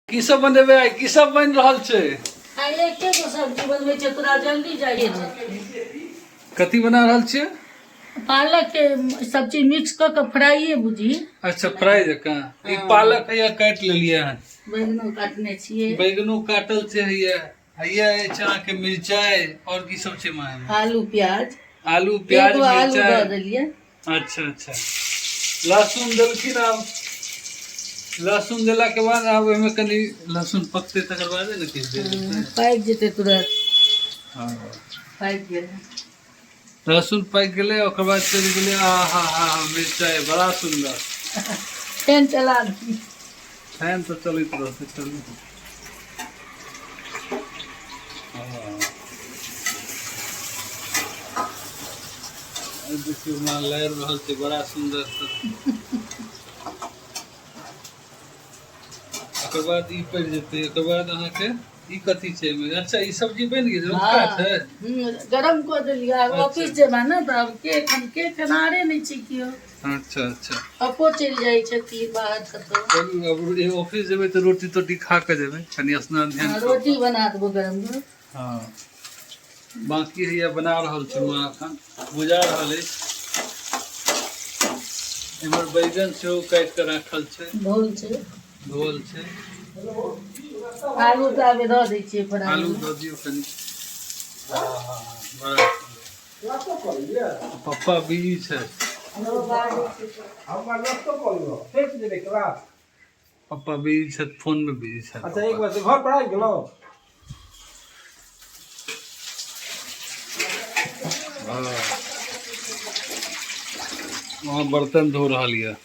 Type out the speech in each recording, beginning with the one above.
की सब बनेबै आइ? की सब बनि रहल छै? आइ एके गो सब्जी बनबै छै, तोरा जल्दी जाइए छै। कथी बना रहल छियै? पालक के सब्जी मिक्स कऽ के फ्राइए बुझी। अच्छा, फ्राई जकाँ। ई पालक हैया काटि लेलियै हन। बैगनो काटने छियै। बैगनो काटल छै हैया। हैया अछि अहाँके मिरचाइ आओर की सब छै माय? आलू प्याज। आलू प्याज। एगो आलू मिरचाइ दऽ देलियै। अच्छा अच्छा, लहसुन देलखिन। आब लहसुन देलाके बाद आब ओहिमे कनि लहसुन पकतै, तकर बादे ने किछु देल जेतै। पाकि जेतै तुरंत। हँ। पाकि गेलै। लहसुन पाकि गेलै, ओकर बाद चलि गेलै। आ हा हा हा, मिरचाइ बड़ा सुन्दर। फैन चला दही। फैन तऽ चलैत रहतै, चलू। हँ, देखियौ, माँ लारि रहल छै बड़ा सुन्दर से। ओकर बाद ई पड़ि जेतै। ओकर बाद अहाँके ई कथी छै एहिमे? अच्छा, ई सब्जी बनि गेल रतुका छै। गरम कऽ देलियै आब। ऑफिस जेबै ने तऽ आब के एखन के खेनारे नहि छै केओ। अच्छा अच्छा। पप्पो चलि जाइ छथिन बाहर कतौ। चलू, आब ऑफिस जेबै तऽ रोटी तोटी खा कऽ जेबै, कनि स्नान ध्यान हाँ, कऽ रोटी बना देबो गरम गरम। हँ, बाँकी हैया बना रहल छी माँ, एखन बुझा रहल अछि। एम्हर बैगन सेहो काटि कऽ राखल छै। धोल छै। धोल छै। आलू तऽ आबे दऽ दै छियै फ्राई। आलू दऽ दियौ कनि। बड़ा पप्पा बिजी छै। पप्पा बिजी छथि, फोनमे बिजी छथि। अच्छा, एक बार घर पर आबि गेलहुँ। वहाँ बर्तन धो रहल यऽ।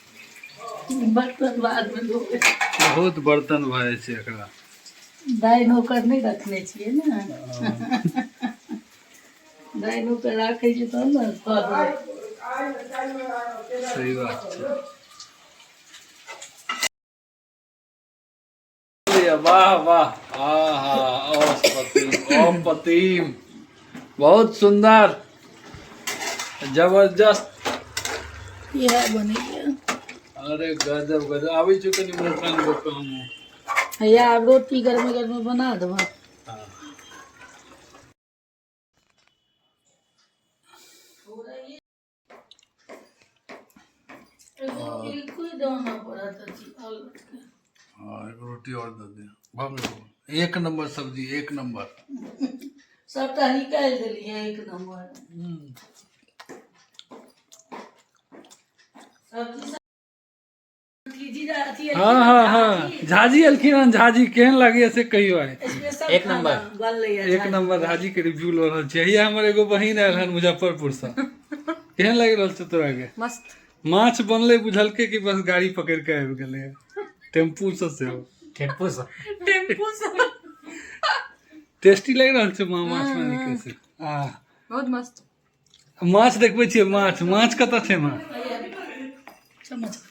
बर्तन बादमे धोबै। बहुत बर्तन भऽ जाइ छै एकरा। दाइ नौकर नहि रखने छियै ने। दाइ नौकर राखै छै तहन ने कऽ देबै। सही बात छै। वाह वाह, आहा, अप्रतिम अप्रतिम, बहुत सुंदर, जबरदस्त। इएह बनेलियै। अरे गजब गजब। आबै छौ कनि मुँह कान धो कऽ हमहूँ। हैया आब रोटी गरमे गरमे बना देबह। हाँ, एक रोटी और दे दे। भऽ गेल, एक नंबर सब्जी, एक नंबर। सबटा निकालि देलियै, एक नंबर सब्जी। हाँ हाँ हाँ, झाजी एलखिन हन। झाजी, केहन लागैया से कहियो आइ। एक नंबर बनलैया। एक नंबर। झाजी के रिव्यू लऽ रहल छी। हैया हमर एगो बहिन आयल हन मुजफ्फरपुर से। केहन लागि रहल छै तोरा के? मस्त। माछ बनलै बुझलकै कि बस गाड़ी पकड़ि कऽ आबि गेलै टेम्पू से सेहो। टेम्पू से। टेम्पू से। टेस्टी लागि रहल छै माँ माछ बनेलकै से आ? बहुत मस्त। माछ देखबै छियै? माछ, माछ कतऽ छै माँ? चम्मच।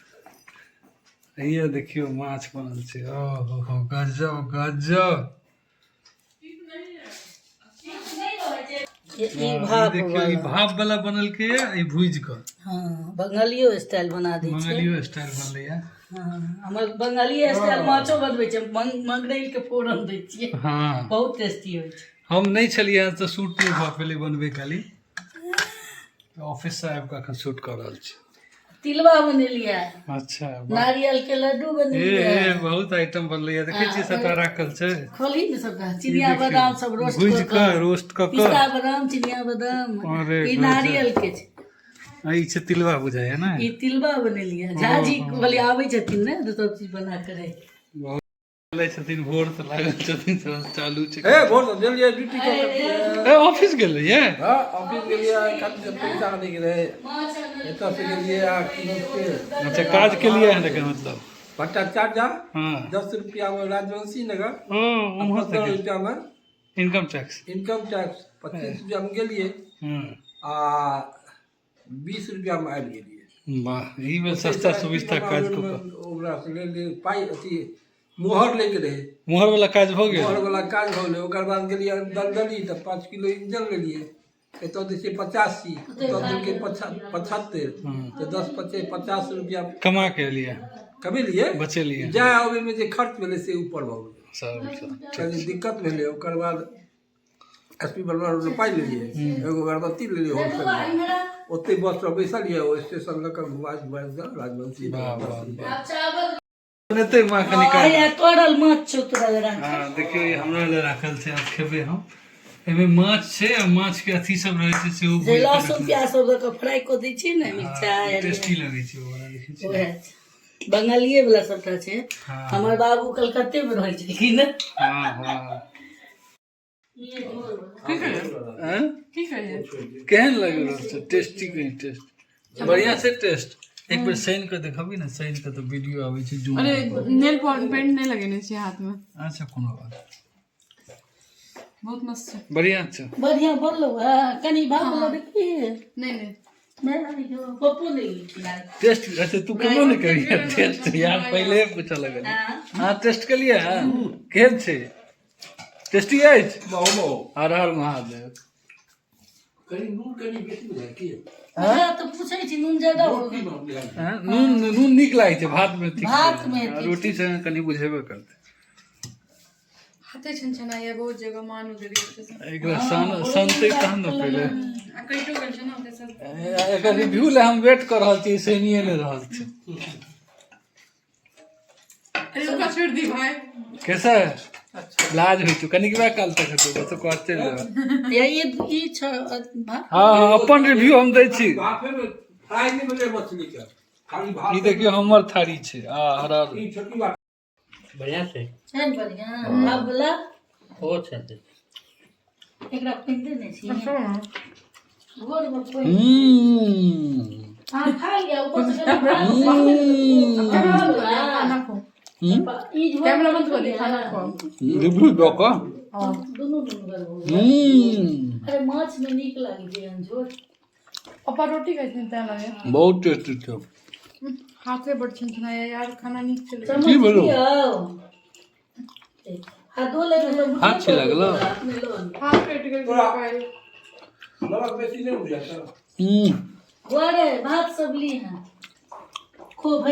हैया देखियौ, माछ बनल छै। ओ हो हो, गजब गजब। ई ई भाप देखियौ, ई वाला। भाप वाला बनलकै या ई भूजि कऽ। हँ, बंगालियो स्टाइल बना दै छै। बंगालियो स्टाइल बनलैया। हँ, हमर बंगालियो स्टाइल माछो बनबै छै। मंगरैल के फोरन दै छियै। बहुत टेस्टी होइ छै। हम नहि छलियै तऽ शूट नहि भऽ पेलै बनबै काली। ऑफिससँ आबि कऽ एखन शूट कऽ रहल छी। तिलवा बनेलियै। अच्छा, वाह। नारियल के लड्डू ए बनेलियै। ए, बहुत आइटम बनलैया, देखै छियै, सबटा राखल छै। खोलही ने सबटा। चिनिया देखियौ, बादाम सब रोस्ट भूजि कऽ कऽ कऽ रोस्ट कऽ कऽ पिस्ता बादाम, चिनिया बादाम। अरे ई गजब। नारियल के छै। आ ई छै तिलवा बुझाइया ने? ई तिलवा बनेलियै। झाजी कहलियै आबै छथिन ने तऽ सब चीज बना के राखि। बहुत लै छथिन, भोर से लागल छथिन, सब चालू छै। ए, भोर से गेलियै ड्यूटी कऽ के। ए, ऑफिस गेल रहियै? हँ, ऑफिस गेलियै। खाली पैसा आनै के रहै। एतऽ से गेलियै आ की नाम छै। अच्छा, काज केलियै हन एकर मतलब? भट्टाचार्य। 10 रुपया में राजवंशी नगर। ओ, उम्हर से? 15 रुपया में इनकम टैक्स। इनकम टैक्स 25 रुपया में गेलियै आ 20 रुपया में आबि गेलियै। वाह, ई में सस्ता सुविस्ता काज कऽ कऽ। ओकरा से ले लिए पाइ, अथी मोहर लैके रहै। मोहर वाला काज भऽ गेल। मोहर वाला काज भऽ गेलै। ओकर बाद गेलियै दलदली तऽ 5 किलो इंजन लेलियै। एतऽ दै छै 85, ओतऽ देलकै 75। तऽ 10 25 50 रुपया कमा के एलियै। कमेलियै। बचेलियै। जाय आबैमे जे खर्च भेलै से ऊपर भऽ गेलै। सब सब। कनि दिक्कत भेलै। ओकर बाद एस पी वर्मा रोड पाइ लेलियै, एगो अगरबत्ती लेलियै होलसेलमे। ओतहि बस पर बैसलियै, ओ स्टेशन लऽ कऽ घुमा घुमा कऽ राजवंशी। वाह वाह वाह। आब चावल। बनेतै माँ कनि काल। आया तोड़ल माछ छौ तोरा लए राखल। हँ, देखियौ, ई हमरा लए राखल छै, आब खेबै हम। एहिमे माछ छै आ माछ के अथी सब रहै छै सेहो जे भुजि कऽ लहसुन प्याज सब दऽ कऽ फ्राई कऽ दै छियै ने, मिरचाइ। टेस्टी लगै छै ओ वाला, देखै छियै? ओएह छै। बंगालिये वाला सबटा छै। हँ। हमर बाबू कलकत्ते मे रहै छलखिन। हँ हँ। हँ? की कहिए? केहन लागि रहल छै? टेस्टी कहीं टेस्ट बढ़िया छै। टेस्ट एक बेर साइन कऽ देखबी ने, साइन कऽ तऽ वीडियो आबै छै जूम। अरे, नेल पेंट नहि लगेने छियै हाथ मे। अच्छा, कोनो बात नहि। बहुत मस्त छै। बढ़िया छै। बढ़िया बनलो है। कनि भात वाला देखी। नहि नहि। पप्पो नहि गेलखिन आइ। टेस्ट, अच्छा, तू केबो नहि करिहे टेस्ट यार, पहिले पूछऽ लगल। हाँ, टेस्ट केलियै? हाँ, केहन छै? टेस्टी अछि? बहु बहु। हर हर महादेव। कनि नून कनि बेसी बुझाइ की? अच्छा, तऽ पूछै छी, नून ज्यादा हो गेल? हाँ, नून नून नीक लागै छै भात मे, ठीक छै। भात मे हाँ, रोटी संगे कनि बुझेबे करतै। हाथे छनछनाइया बहुत जगह, मानू देली छै। एकरा सन सनतै तहन ने पहिले। आ कटो गेल छै ने ओतऽ सब। एकर रिव्यू लए हम वेट कऽ रहल छी, सनिए नहि रहल छै। अरे, ओकरा छोड़ि दी भाय। कैसा है? लाज होइ छौ? कनिकबा काल तक हेतौ बस, ओकर बाद चलि जेबै। या ई ई छ भात। हँ हँ, अपन रिव्यू हम दै छी। भाफे मे फ्राई नहि भेलै मछली के, खाली भात। ई देखियौ, हमर थारी छै आ हर हर। ई छोटकी बात। बढ़िया छै। छै ने बढ़िया भात वाला? ओ छै। एकरा पानि देने छी, गोल गोल पानि। अहाँ खा लिअ, ऊपर से कनि भात खाना खो। ई झोर। कैमरा बंद कऽ दे, खाना खो। रिव्यू दऽ कऽ। दुनू दुनू गल। अरे, माछ में नीक लागै छै एहन झोर। पप्पा रोटी खाइ छथिन तैं लागे। बहुत टेस्टी छै। हाथे बड़ छनछनाइया यार, खाना नीक छलै। की भेलौ? हाथ धो ले तऽ। हाथ छै लागलो? अपने लो। हाथ कटि गेल छै। नमक बेसी नहि बुझाइ। हम्म। घरे भात सब ली हैं, खूब।